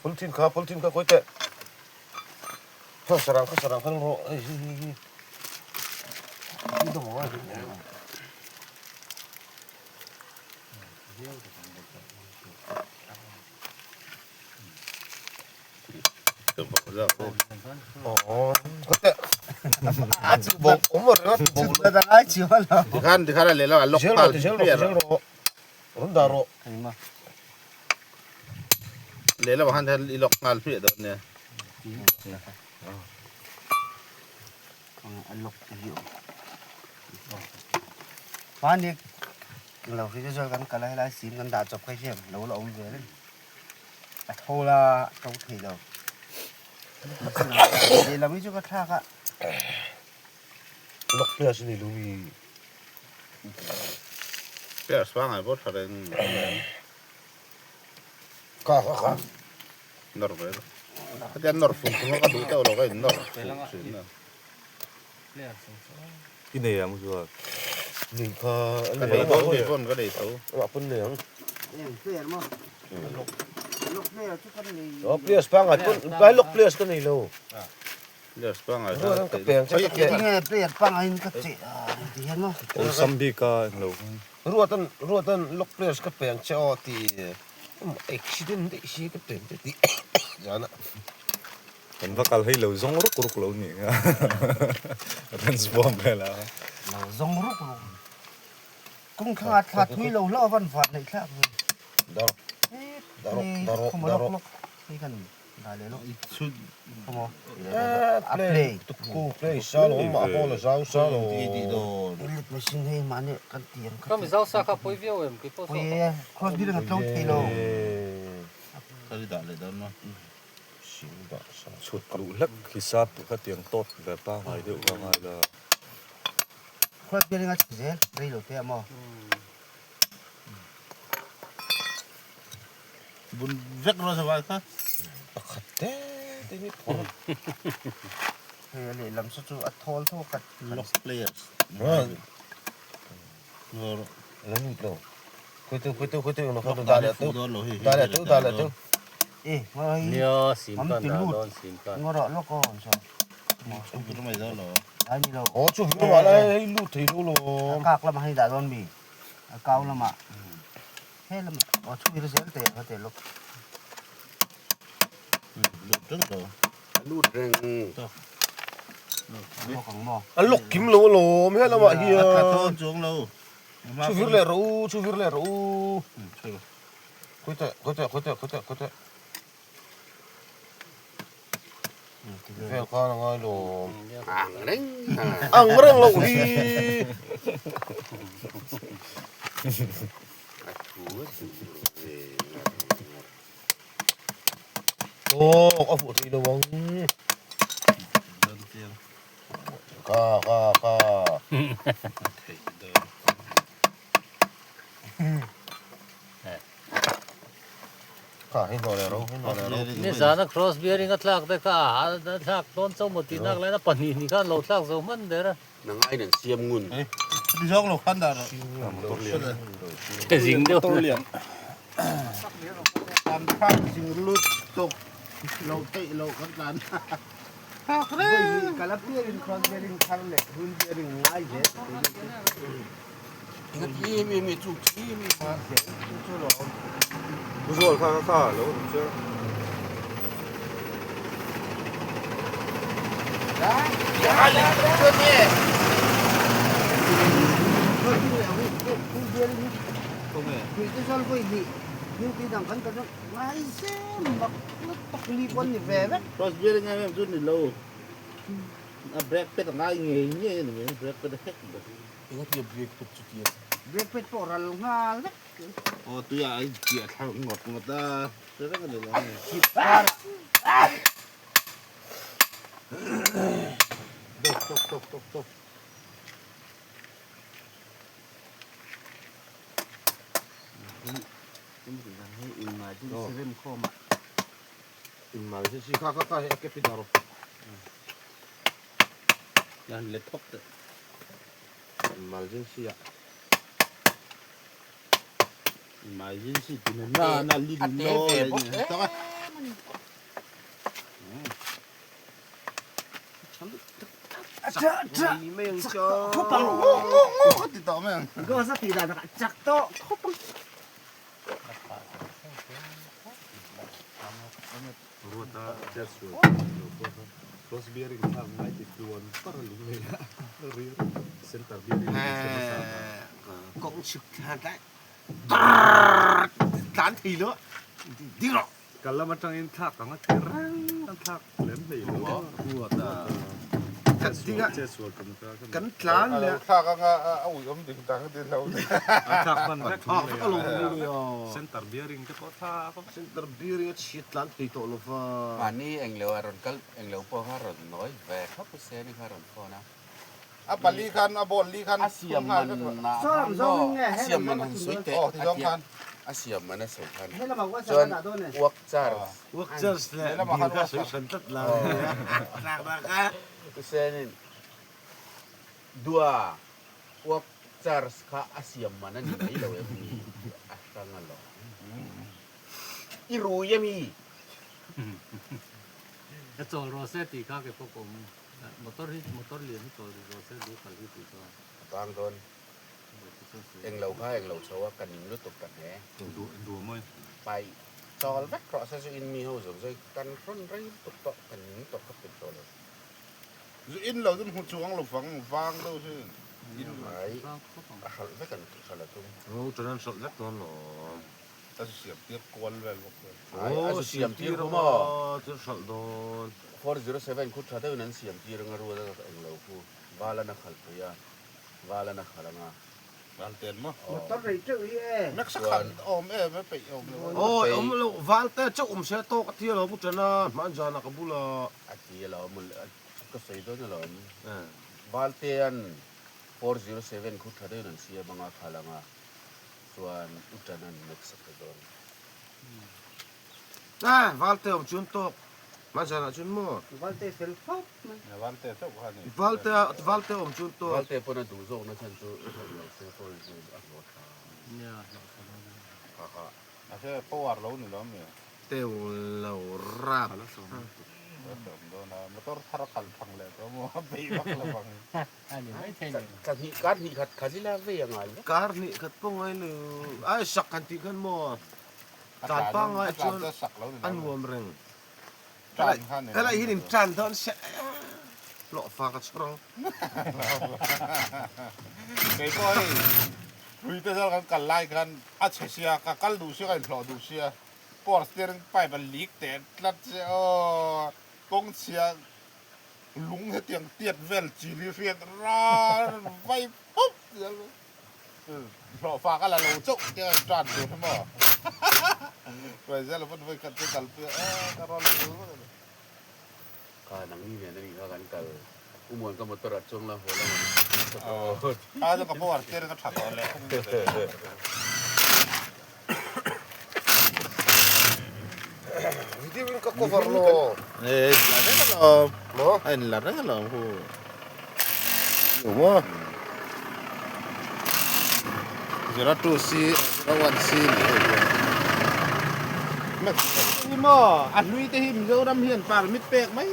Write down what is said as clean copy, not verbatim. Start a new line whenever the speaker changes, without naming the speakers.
Polythene kha polythene kha kawi teh. Kha sarang kha sarang kha rawh hei hi hi hi. Hi dawng a ngai hi.
Tikhan tikhan a lehlam a lock nghal hmiah rawh. Lehlamah khan i lock nghal hmiah dawn nia.
Lo hi chu chuan kan kal a helai sim kan dah chawp kha hian lo la awm ve reng. A tho la a to thei lo. Lehlam hi chu ka thlak a.
Lok players a ni lo mi.
Players pangngai pawh tha reng.
Ka ka ka.
Nawr ve lo. Hetiang nawr fung fung a ka duh deuh lo ka in nawr fung thin a.
I nei ang chuan.
Nei kha
a nei dawn kei pawn ka nei tho.
Amah pawn nei ang.
Eng player maw? Lock player chu kan nei.
Aw players pangngai pawn tlai lock players ka nei lo.
Players pangngai
kha ka peng che ka
pe. Tinge player pangaiin ka che a ti hian maw?
Awlsam bik a englo khan.
Ruatan Ruatan lock players ka peng che aw ti accident daih si ka peng che ti zan a.
Kan va kal hei lo zawng ruk ruk lo nih kha transform vel a.
Lo zawng ruk ruk. Kawng thla thla thui lo hlauh avan vat neih thlak ve.
Dar dar dar dar.
Hei kan dah leh lawk. Khawmaw.
A play. Tukku play sa lo mah pawh la zau sa lo.
Let machine hei mahni kan ti ang kha.
Ka mi zau sa kha pawi viau em keipawh saw.
Pawi e, cross building a tlo thei lo.
Ka ri dah leh dawn maw.
Chhut luh hlek hisap kha tiang tawt ve pangngai deuh kha ngai la.
Khuat bialing a chhe zel rei lo te a maw?
Bun vek rawh zawai kha.
Pakhat te te ni phawt.
Hei a lehlam saw chu a thawl tho khat.
Lock players.
Lo lut lo. Khuitu khuitu khuitu eng kha dah leh tu. Dah leh tu dah leh tu.
E ngai
Nia sim kan dah dawn sim kan.
Ngawrah lawk aw an sawi.
Chu vir mai dawn lo.
Ai ni lo.
Aw chu vir mah lai hei lut thei lo lo.
A kak lamah hei dah dawn mi. A kau lamah. He lamah aw chu vir zel te a te lawk.
Lut reng lo.
A lut reng.
A lawk kim lo alawm he lamah hian.
A tha thawn chuang lo.
Chu vir leh rawh u, chu vir leh rawh u. Khawi teh, khawi teh, khawi teh, khawi teh, khawi teh. Vel khan a ngai lo.
Ang reng.
Ang reng loh hi.
A thu a thu.
Tawk a fuh thei lo ang. Ka ka ka. Ka hei hnawh leh ro hei hnawh leh ro.
Ni zana cross bearing a thlak te kha a thlak dawn chauh maw tih nak lain a pahnih ni khan lo thlak zo hman der a.
Nang aiin an siam ngun.
Ni zawk lo khan dah rawh.
Zing deuh.
Kan thlak zing lut tuk lo theih lo kan tlan. Thlak reng.
Kala bearing cross bearing thar leh wheel bearing ngai zel.
Ingat mi mi chu chi mi.
Chu chu lo.
Zual kha kha lo chu.
Cross bearing em em chu ni lo. A brake pad a ngai ngei ngei a ni mai. Brake pad a hek ber.
Engatinge brake pad chu tia?
Brake pad pawh ral nghal vek.
Aw tuiah a inchiah thla ngawt ngawt a. Hre reng a ni lo a ni.
Tok tok tok tok tok.
Emergency kha kha kha hei a ke pi dar
Yan let thawk teh.
Emergency ah.
Emergency ti na na na lin no le ni tak a.
Ruata chet sual lo pawh kha cross bearing thlak ngai ti tluan par a lung lei a rear center bearing a chhe hmasa ta.
Kawng chhuk thla tlai tlan thei lo ding rawh.
Kal lam atangin thlak ang a ti reng a thlak lem hlei lo.
Ruata
kan ding a chet sual tum ta
kan tlan leh
thlak anga a ui awm ding dang ti lo.
A thlak hman vek lung lei a center bearing te pawh thlak a.
Center bearing a chhiat tlan thei tawh lo va.
Mahni englo a rawn kal englo pawh kha rawn nawi ve khawp u se ni kha rawn phone a.
A pali khan a ball li khan
A siam man na khan maw a siam man han sawi teh a tia a siam man a sawi khan chuan work charge
Work charge leh bill kha sawi hran tlat la
U Senin dua work charge kha a siam man a ni mai lo em ni a hrang alawm. I rui ami?
Ka chawl rawh se tih kha ke pawh ka awm. Motor hi motor lian hi chawl rawh se duh kal hi tih chuan.
A tang dawn. Englo kha englo chho a ka ning lutuk ka hne.
Duh mawi.
Pai chawl vek rawh se chu in mi ho zawng zawng kan hrawn rei lutuk tawh ka ning tawh ka peih tawh lo.
Zu in lo chu hmu chuang lo vang vang deuh hi in
Ai a hralh vek an hralh a tum.
Ro tan an hralh vek dawn lo.
A zu siam tir kual vel bawk chuan.
Ai a zu siam tir hu maw?
Chu hralh dawn.
407 khu tha deuhin an siam tir anga rual a eng lo khu. Val an a khalh pui a, val an a khalh anga.
Val ten maw?
Motor rei teuh hi e.
Max a khalh awm em e peih awm lo.
Awi awm lo val te chauh awm se tawk a ti alawm u Tana hman zan a ka bula.
A ti alawm ka sawi dawn alawm. Val te an 407 khu tha deuhin an siam anga khalh anga. Chuan u Tanan next a pe dawn.
Ah, Valte awm chuan tawk. Hmanzan ah chuan maw?
Valte fel khawp mai.
Valte chauh kha ni.
Valte Valte awm chuan tawk.
Valte pawn a duh zawk na chhan chu hlawh lo se pawh chu a hlawh tha.
Nia, hlawh tha dawn a ni.
Ha ha.
Mahse power lo ni lo mi?
Teu lo rap.
A sawm dawn a, motor thar a kal thang leh tawh maw? A bei vak lo ang.
Kar hnih kar hnih khat khat ila vei a ngai vek.
Kar hnih khat pawh ngai lo. Ai sak han tih khan maw tlan pangngai chuan a nuam reng. Helai hian in tan dawn se hlawh fa ka chhawr ang.
Kei pawh hei hrui te zal kan kal lai khan a chhe sia ka kal duh sia ka inhlawh duh sia power steering pipe a leak teh tlat sia aw kawng chhia Lung hetiang tiat vel chili hriat ran vai pup hlawh fak a la lo chauh te a tan tur hi maw Hruaizela pawn vawi khat chu kalpui a eh ka rawn kal vek a ni.
Kha nangni nen a nih kha kan kal Umuan ka motor ah chuang la haw lam ang
Kha chu ka power steering a tha tawh leh khum
Video in ka cover lo.
Eh, la reng alawm.
Maw?
A in la reng alawm hu.
Maw?
02 C, 01 C ni hei hian. Ni maw? A hlui te hi Mizoram hian permit pek mai